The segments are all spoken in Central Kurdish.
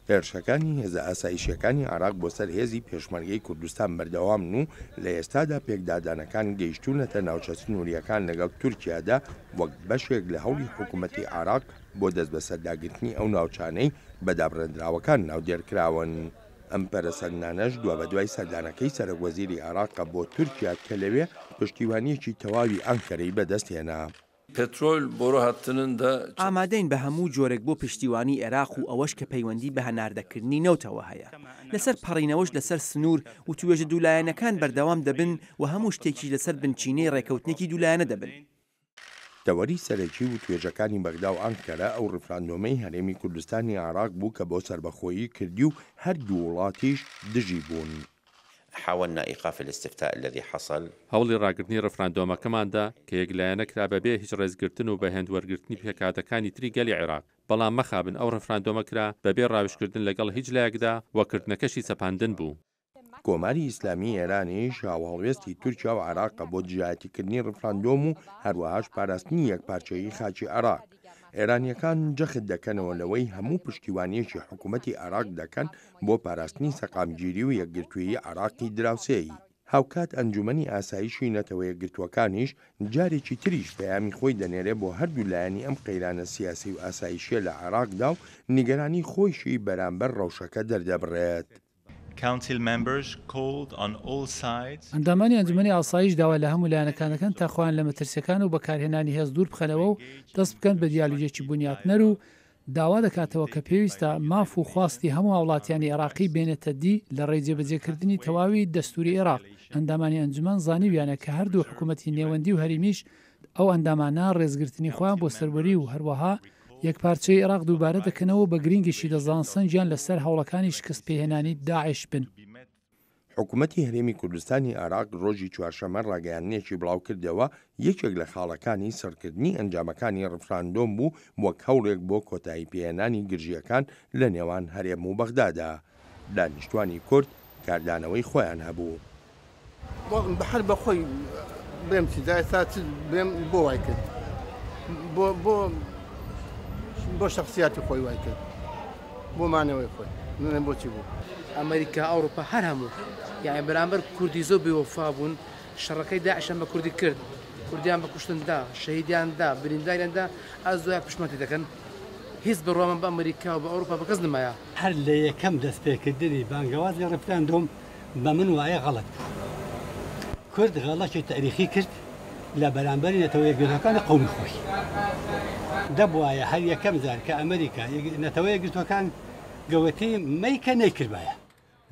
هێرشەکانی هێزە ئاسایشییەکانی عێراق بۆ سەر هێزی پێشمەرگەی کوردستان بەردەوامن و لە ئێستادا پێکدادانەکان گەیشتوونەتە ناوچە سنوورییەکان لەگەڵ تورکیادا وەک بەشێک لە هەوڵی حکومەتی عێراق بۆ دەستبەسەرداگرتنی ئەو ناوچانەی بە دابڕێندراوەکان ناودێرکراون. ئەم پەرەسەندنانەش دوابەدوای سەردانەکەی سەرۆکوەزیری عێراقە بۆ تورکیا کە لەوێ پشتیوانییەکی تەواوی ئەنکەرەی بەدەستهێنا. Petrol boru hattının da. ئامادەین بە هەموو جۆرێک بۆ پشتیوانی عێراق و ئەوەش کە پەیوەندی بە هەناردەکردنی نەوتەوە هەیە. لەسەر پەڕینەوەش لەسەر سنوور، وتوێژە دوولایەنەکان بەردەوام دەبن و هەموو شتێکیش لەسەر بنچینەی ڕێکەوتنێکی دوولایەنە دەبن. تەوەری سەرەکی وتوێژەکانی بەغدا و ئانکەرە ئەو ڕیفراندۆمەی هەرێمی کوردستانی عێراق بوو کە بۆ سەربەخۆیی کردی و هەردوو وڵاتیش دژی بوون. حاولنا ایقاف الاستفتاء الذی حصل. هەوڵی ڕاگرتنی ڕیفراندۆمەکەمان دا کە یەکلایەنە کرا بەبێ هیچ ڕێزگرتن و بە هێند وەرگرتنی پێکهاتەکانی تری گەلی عێراق، بەڵام مەخابن ئەو ڕیفراندۆمە کرا بەبێ ڕاویژکردن لەگەڵ هیچ لایەکدا و کردنەکەشی سەپاندن بوو. کۆماری ئیسلامیی ئێرانیش هاوهەڵوێستی تورکیا و عێراقە بۆ دژایەتیکردنی ڕیفراندۆم و هەروەهاش پاراستنی یەکپارچەیی خاکی عێراق. ئێرانییەکان جەخت دەکەنەوە لەوەی هەموو پشتیوانییەکی حکوومەتی عێراق دەکەن بۆ پاراستنی سەقامگیری و یەکگرتوویی عێراقی دراوسێی. هاوکات ئەنجومەنی ئاسایشی نەتەوەیەکگرتووەکانیش جارێکی تریش پەیامی خۆی دەنێرێ بۆ هەردوو لایەنی ئەم قەیرانە سیاسی و ئاسایشیە لە عێراقدا و نیگەرانی خۆیشی بەرامبەر ڕەوشەکە دەردەبڕێت. ئەندامانی ئەنجومەنی ئاسایش داوا لە هەموو لایەنەکان دەکەن تا خۆیان لە مەترسیەکان و بەکارهێنانی هێز دوور بخەنەوە و دەست بکەن بە دیالوگێکی بونیاتنەر و داوا دەکاتەوە کە پێویستە ماف و خواستی هەموو هاوڵاتیانی عێراقی بێنێتە دی لە ڕێی جێبەجێکردنی تەواوی دەستوری عێراق. ئەندامانی ئەنجومەن زانیویانە کە هەردوو حکومەتی نێوەندی و هەریمیش ئەو ئەندامانە ڕێزگرتنی خۆیان بۆ سەروەری و هەروەها یەکپارچەیی عێراق دووبارە دەکەنەوە و بە گرینگیشی دەزان سەنگیان لەسەر هەوڵەکانی شکستپێهێنانی داعش بن. حکومەتی هەرێمی کوردستانی عێراق ڕۆژی چوارشەممە ڕاگەیاندنێکی بڵاوکردەوە، یەکێک لە خاڵەکانی سڕکردنی ئەنجامەکانی ڕفراندۆم بوو وەک هەوڵێک بۆ کۆتاییپێهێنانی گرژییەکان لە نێوان هەرێم و بەغدادا. دانیشتوانی کورد کاردانەوەی خۆیان هەبوو. هەر بە خۆی بڵێم چی جا ئێستا چ بڵێم بۆ وای کرد بۆ بۆ بۆ شخصیاتی خۆی وای کرد بۆ مانەوەی خۆی نڵێم بۆچی بوو. ئەمریکا ئەوروپا هەر هەموو یانی بەرامبەر کوردی زۆر بێوەفا بوون شەڕەکەی داعشیان بە کوردی کرد کوردیان بە کوشتن دا شەهیدیان دا برینداریان دا ئەز دوای پشتمانتی دەکەن هیچ بڕوامان بە ئەمریکا و بە ئەوروپا بە کەس نمایە. هەر لە یەکەم دەستپێکردنی بانگەوازی ڕیفراندۆم بە من وایە غەڵەت بوو. کورد غەڵەکی تاریخی کرد لە بەرامبەری نەتەوە یەکگرتووەکانی قەومی خۆی. دەبوایە هەر یەکەم جار کە ئەمریکا نەتەوە یەکگرتووەکان گەوتی مەیکە نەیکردبایە.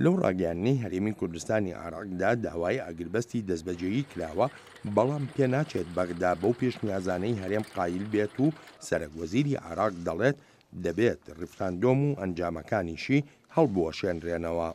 لەو ڕاگەیاندنەی هەرێمی کوردستانی عێراقدا داوای ئاگربەستی دەستبەجێی کراوە، بەڵام پێناچێت بەغدا بەو پێشنیازانەی هەرێم قایل بێت و سەرەکوەزیری عێراق دەڵێت، دەبێت ڕیفراندۆم و ئەنجامەکانیشی هەڵبوەشێنرێنەوە.